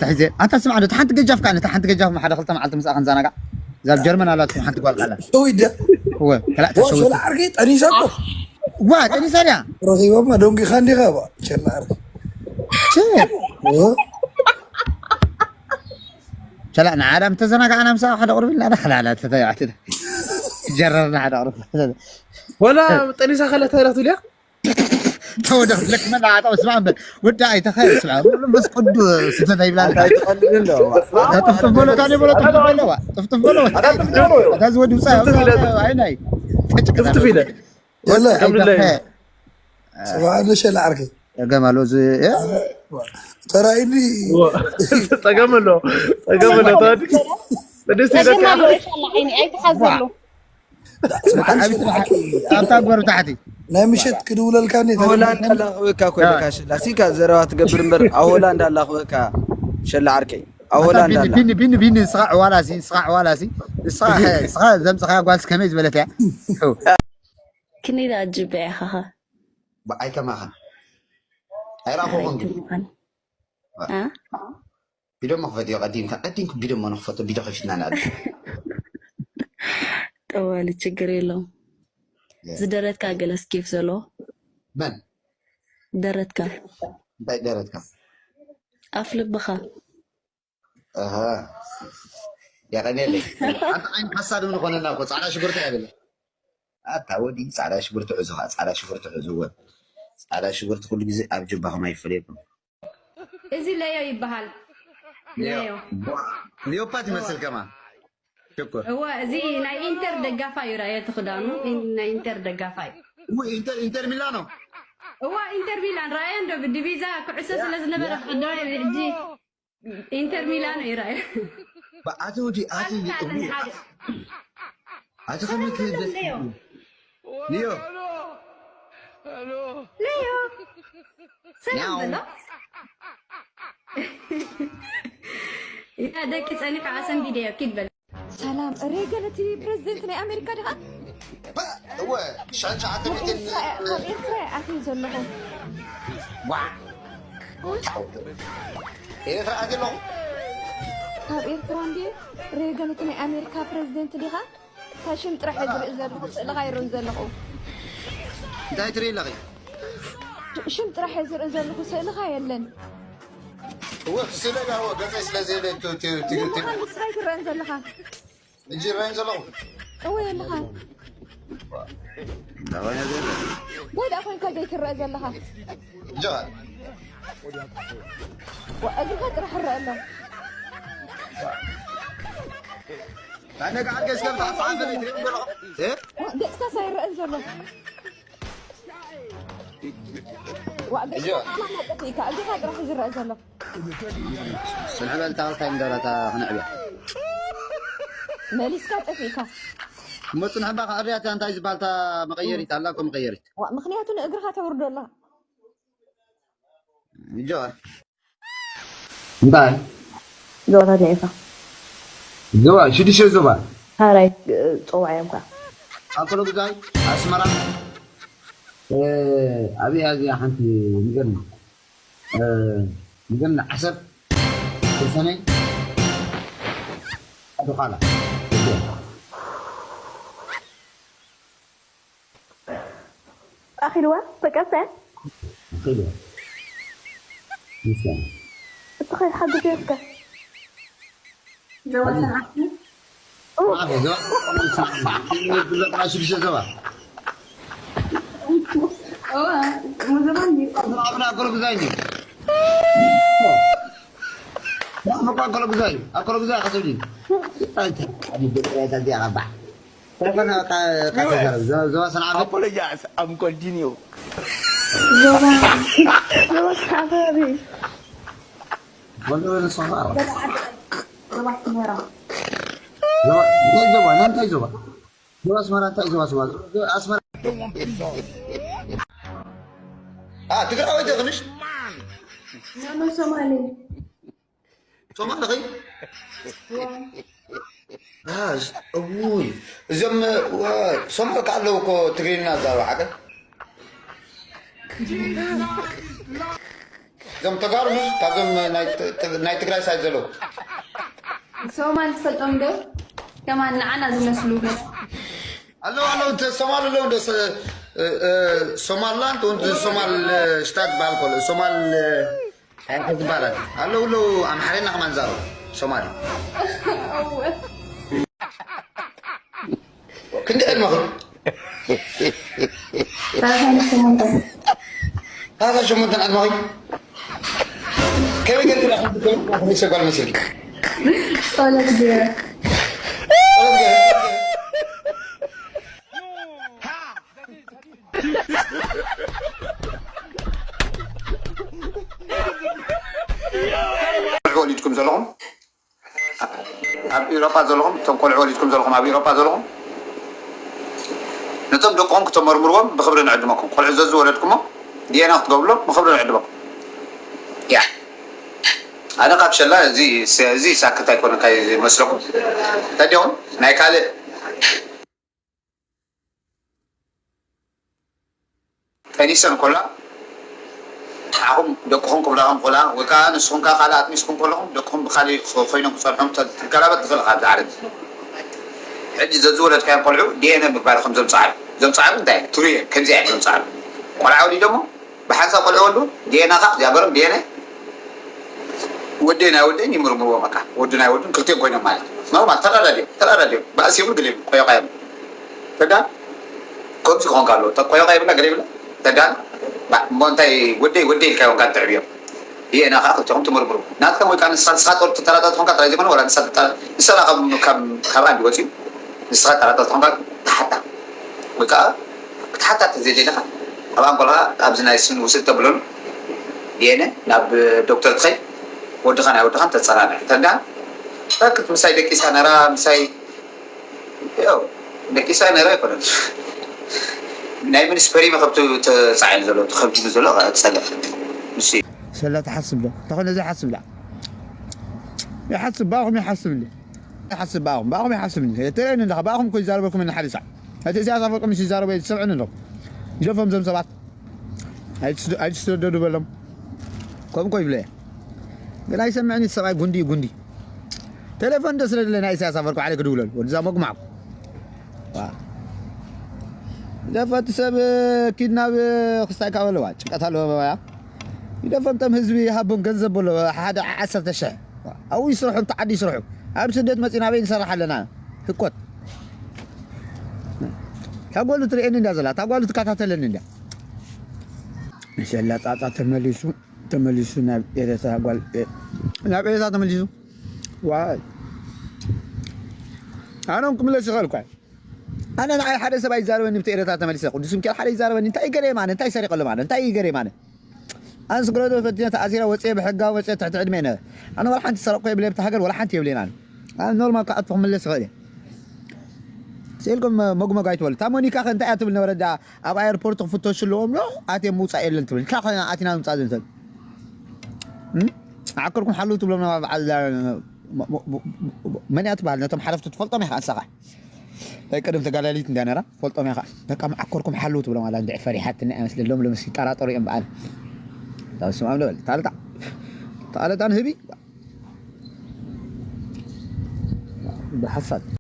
ተሕዜ ኣታ ስምዓ፣ ነታ ሓንቲ ገጃፍ ከኣ፣ ነታ ሓንቲ ገጃፍ ሓደ ክልተ መዓልቲ ምስኣ ክንዘናጋዕ። እዛ ኣብ ጀርመን ኣላትኩም ሓንቲ ጓል ኣላ። ሰዊደ እወ፣ ከላእ ወ ሸላ ተሸዊት። ዓርኪ ጠኒሳ እኮ ዋ፣ ጠኒሳ ድያ? ረኺቦማ ደንጊኻ እንዲኻ ባ ሸላ ዓርኪ ቸ፣ ቸላ ንዓዳም ተዘናጋዕና፣ ምሳኣ ሓደ ቁርብ ኢልና፣ ዳ፣ ዳ፣ ዳ፣ ተተባዕት፣ ጀረርና ሓደ ቁርብ። ወላ ጠኒሳ ከላ ተረቱ ሊያ ተወደ ለክመና ኣጣው ስማ እምበር ወዳ ኣይተኸ ስማ መንፈስ ቅዱስ ስተታ ይብላል። ኣይትቐልድ እንዶ ጥፍጥፍ በሎ፣ ታዲያ በሎ፣ ጥፍጥፍ በሎ፣ ጥፍጥፍ በሎ። እታ ዝወዲ ውፃ ኣይናይ ጠጭቅ ጥፍጥፍ ኢለ የለ ከምድላይ ስብሓን ሸላ ዓርኪ ገማሎ ዝ ተራኢኒ ጸገም ኣሎ ጸገም ኣሎ። ተዋዲ ደስ ይለካ። ተሰማሎ ይሻላ ዓይኒ ኣይተሓዘሉ። ኣብታ ግበር ታሕቲ ናይ ምሸት ክድውለልካ እንዴ ሆላንድ ኣላኽበካ ኮይነ ካሽላ ሲካ ዘረባ ትገብር እምበር ኣብ ሆላንድ ኣላኽበካ ሸላ ዓርከይ ኣብ ሆላንድ ኣላ ቢኒ ቢኒ ቢኒ ስኻ ዕዋላሲ ስኻ ዕዋላሲ ስኻ ስኻ ዘምጽኻ ጓልስ ከመይ ዝበለት እያ? ክንደይ ደኣ ጅበ ኢኻ ኸ? ብዓይ ከማኸን ኣይረኣኹኹን ግን ኣይትምኻን። አ? ቢዶሞ ክፈትዮ ቀዲምካ ቀዲምኩ ቢዶሞ ንክፈቶ ቢዶ ከፊትና ንኣል ጠዋሊ ችግር የለውም። ዝደረትካ ገለ ስኬፍ ዘሎ መን ደረትካ እንታይ ደረትካ ኣፍ ልብኻ ኣሃ የቀኔለይ ሓንቲ ዓይን ሓሳድ ምን ኾነና እኮ ፃዕዳ ሽጉርቲ ያበለ ኣታ ወዲ ፃዕዳ ሽጉርቲ ሑዙኻ ፃዕዳ ሽጉርቲ ሑዝወ ፃዕዳ ሽጉርቲ ኩሉ ግዜ ኣብ ጅባኹም ኣይፈለየኩም እዚ ለዮ ይበሃል። ለዮ ሊዮፓ ትመስል ከማ ሽኩር እወ፣ እዚ ናይ ኢንተር ደጋፋይ እዩ። ራእየ እቲ ክዳኑ ናይ ኢንተር ደጋፋይ። ውይ ኢንተር ኢንተር ሚላኖ እወ፣ ኢንተር ሚላን ራእየ እንዶ ብዲቪዛ ኩዕሶ ስለ ዝነበረ ቀዳማይ ሕጂ ኢንተር ሚላን እዩ ራእየ። ኣቲ ወዲ ኣቲ ኣቲ ሓደ ኣቲ ከመይ ክህደስ ለዮ ሊዮ ለዮ ሰላም በሎ። ያ ደቂ ጸኒሑ ኣሰንቢደ ኪድ በል። ሰላም ሬገን እቲ ፕሬዝደንት ናይ ኣሜሪካ ዲኻ? እወ ሻንሻ ዓተሚትን ካብ ኤርትራ ኣትዩ ዘለኹ ዋ ኤርትራ ኣትለኹ ካብ ኤርትራ እንዲ ሬገን እቲ ናይ ኣሜሪካ ፕሬዝደንት ዲኻ? እታ ሽም ጥራሕ እየ ዝርኢ ዘለኹ ስእልኻ ይርኢ ዘለኹ እንታይ ትርኢ ኣለኺ ሽም ጥራሕ እየ ዝርኢ ዘለኹ ስእልኻ የለን እወ እቲ ስእለ ዳ እወ ገፀይ ስለ ዘይለ የለኻ ንስኻ ኣይትረአን ዘለኻ እጅረን ዘለኹ እወ የለኻ እንታይ ኮይነ ዘይለ ወይ ደኣ ኮይንካ ዘይትረአ ዘለኻ ጀዋል እግርኻ ጥራሕ እረአ ኣሎ ታነጋ ዓርከይ እስከ ብታሕቲ ሓንፈለይ ትሪእን ዘለኹ ገፅካስ ኣይረአን ዘሎ ጠፊእካ እግርኻ ጥራሕ ዝረአ ዘሎ ስንዕበል ታወስታይ ንገብራታ ክንዕብያ መሊስካ ጠፊእካ እሞ ፅንሕባ ክዕብያታ እንታይ ዝበሃልታ መቀየሪት ኣላ እኮ መቀየሪት ምክንያቱ ንእግርኻ ተውርዶ ኣላ ጆ እንታይ ዞባታት ኔኤፋ ዞባ ሽዱሽተ ዞባ ሃራይ ጸዋዕ እዮም ከ ኣኮሎ ግዛይ ኣስመራ ኣብያ እዚኣ ሓንቲ ንገርኒ ንገርኒ ዓሰብ ተሰነይ ኣዱኻላ ኣኺልዋ ተቀሰ ኣኺልዋ ንሳ እቲ ኸይ ሓግዘካ ዞባ ሰንዓፈ ዞባ ሽዱሽተ ዞባ ዞባ ኣኮሎ ግዛይ ናፍቆ ኣኮሎ ግዛይ ኣኮሎ ግዛይ ከሰብዲ ኣኮሎ ግዛይ Telefono ka ka ka zama sana abin. Apologize, I'm continue. Zama zama sahabi. Wanda wani sun fara. Zama Asmara. Zama nan zama nan tai zama. Zama Asmara tai zama Asmara. Asmara. Ah, ትግራዋይ ዶ ኾንሽ? No, no, Somali. ሶማል ኸይ እውይ እዞም ሶማል ከ ኣለዉ እኮ ትግርኛ ዛረቡ ሓቀ እዞም ተጋሩ ምስ ካብዞም ናይ ት- ት- ናይ ትግራይ ሳይድ ዘለዉ ሶማል ትፈልጦም ዶ? ከማን ንዓና ዝመስሉ ገ ኣለዉ ኣለዉ እንተ ሶማል ኣለዉ እንደ ሶማልላንድ ወንድ ሶማል ሽታት በሃል ከሎ ሶማል እንታይ ይባላል ኣለዉ ኣለዉ ኣምሓርኛ ከማን ዛሩ ሶማል ክንዲ ዕድመኹም ሰላሳን ሸሞንተን ታታ ሸሞንተን ዕድመኹም ከመይ ገርግራ ሰጓል መሲልኪ ጸሎት ገይረ ወሊድኩም ዘለኹም ኣብ ኢሮጳ ዘለኹም እቶም ቆልዑ ወሊድኩም ዘለኹም ኣብ ኢሮጳ ዘለኹም ነቶም ደቅኹም ክተመርምርዎም ብክብሪ ንዕድመኩም ቆልዑ ዘዝወለድኩሞ ዲኤና ክትገብርሎም ብክብሪ ንዕድመኩም ያ ኣነ ካብ ሸላ እዚ እዚ ሳክት ኣይኮነ ካይ መስለኩም ተዲኹም ናይ ካልእ ጠኒሰን ኮላ ንዓኹም ደቅኹም ክብላኹም ኮላ ወይ ከዓ ንስኹም ከዓ ካልእ ኣጥኒስኩም ከለኹም ደቅኹም ብካሊእ ኮይኖም ክፀንሖም ትገላበጥ ትኽእል ካብዚ ዓለም ሕጂ ዘዝወለድካዮም ቆልዑ ዲኤንኤ ምግባር ከም ዘምፅዓሉ ዘምፅዓሉ እንታይ ትብሉ እዮም ከምዚ እዮም ዘምፅዓሉ ቆልዓ ወሊዶሞ ብሓንሳብ ቆልዑ ወልዱ ዲኤንኤ ከዓ እግዚኣብሮም ዲኤንኤ ወደይ ናይ ወደይን ይምርምርዎ በቃ ወዱ ናይ ወዱን ክልቲኦም ኮይኖም ማለት ኖርማል ተረዳድዮም ተረዳድዮም ባእሲ ይብሉ ግዜ ቆዮቃ እዮም ተዳ ከምዚ ክኾን ካሎ ቆዮቃ ይብላ ገለ ይብላ ተዳ እሞ እንታይ ወደይ ወደይ ኢልካ ይሆንካ ትዕብዮም ይእና ከዓ ክልቲኹም ትምርምሩ ናትካ ወይ ከዓ ንስኻ ንስኻ ጦር ትጠራጠር ትኾንካ ጥራይ ዘይኮነ ወላ ንሳ ትጠራ ንሰላ ካብ ካብ ካብ ኣንዲ ወፂኡ ንስኻ ጠራጠር ትኾንካ ተሓታ ወይ ከዓ ክትሓታ ተዘይደለኻ ኣብ ኣንጎልካ ኣብዚ ናይ ስን ውስድ ተብለሉ የነ ናብ ዶክተር ትኸይ ወድኻ ናይ ወድኻን ተፀናንዕ ተዳ ረክት ምሳይ ደቂሳ ነራ ምሳይ ያው ደቂሳ ነራ ኣይኮነን ናይ ምን ስፐሪመ ከብቲ ተፃዒኑ ዘሎ ተኸብዲኑ ዘሎ ፀለፍ ምስ እዩ ሰላ ትሓስብ ዶ ተኾነ ዘይሓስብ ዳ ይሓስብ ባኹም ይሓስብ እንዲ ይሓስብ ባኹም ባኹም ይሓስብ እንዲ ተለኒ እንዳ ባኹም እኮ ይዛረበኩም እና ሓደ ሳዕ እቲ እዚኣ ዛፈቀም ይዛረበ ይሰምዕኒ ዶ ይደፎም ዘም ሰባት ኣይትስደዱ በሎም ከምኡ እኮ ይብለ ግን ኣይሰምዕኒ ሰብኣይ ጉንዲ እዩ ጉንዲ ቴሌፎን እንደ ስለደለ ናይ ኢሳያስ ኣፈወርቂ ዓለ ክድውለሉ ወድዛ መጉማዕ ደፈቲ ሰብ ኪድናብ ክስታይ ካብ ኣለዋ ጭቀት ኣለዋ ባባያ ይደፈንቶም ህዝቢ ይሃቦም ገንዘብ በሎ ሓደ ዓሰርተ ሽሕ ኣብኡ ይስርሑ ኣብቲ ዓዲ ይስርሑ ኣብ ስደት መፂና ኣበይ ንሰርሕ ኣለና ህኮት ታጓሉ ትርእየኒ እንዳ ዘላ ታጓሉ ትከታተለኒ እንዳ ሸላ ጣጣ ተመሊሱ ተመሊሱ ናብ ኤረትራ ጓል ናብ ኤረትራ ተመሊሱ ዋይ ኣነ ክምለስ ይኽእል እኳ ኣነ ንዓይ ሓደ ሰብ ኣይዛረበኒ ብቲ ኤረትራ ተመሊሰ ቅዱስ ሚካኤል ሓደ ይዛረበኒ እንታይ ገሬ ማነ እንታይ ሰሪቀ ኣሎ ማነ እንታይ ገሬ ማነ ኣንስ ግረዶ ፈትነ ተኣሲረ ወፅየ ብሕጋዊ ወፅየ ትሕቲ ዕድመ ነ ኣነ ዋላ ሓንቲ ሰረቅኮ የብለ ብቲ ሃገር ዋላ ሓንቲ የብለና ኣነ ኖርማል ክኣቱ ክምለስ ይኽእል እየ ስኢልኩም መጉመግ ኣይትበሉ እታ ሞኒካ ከ እንታይ እያ ትብል ነበረ ዳ ኣብ ኣየርፖርት ክፍተሹ ኣለዎም ዶ ኣትዮም ምውፃእ የለን ትብል እንታይ ኸ ኣቲና ምውፃእ ዝንሰል ዓከርኩም ሓልው ትብሎም ናብ በዓል መን እያ ትበሃል ነቶም ሓለፍቲ ትፈልጦም ኢኻ እንሳኻ ናይ ቀደም ተጋዳሊት እንዳ ነራ ትፈልጦም ኢኻ በቃ መዓኮርኩም ሓልው ትብሎም ኣላ እንድዒ ፈሪሓትኒ ኣይመስለሎም ሎምስ ይጠራጠሩ እዮም በዓል ስምዖም ልበል ታለታ ታለታ ንህቢ ብሓሳድ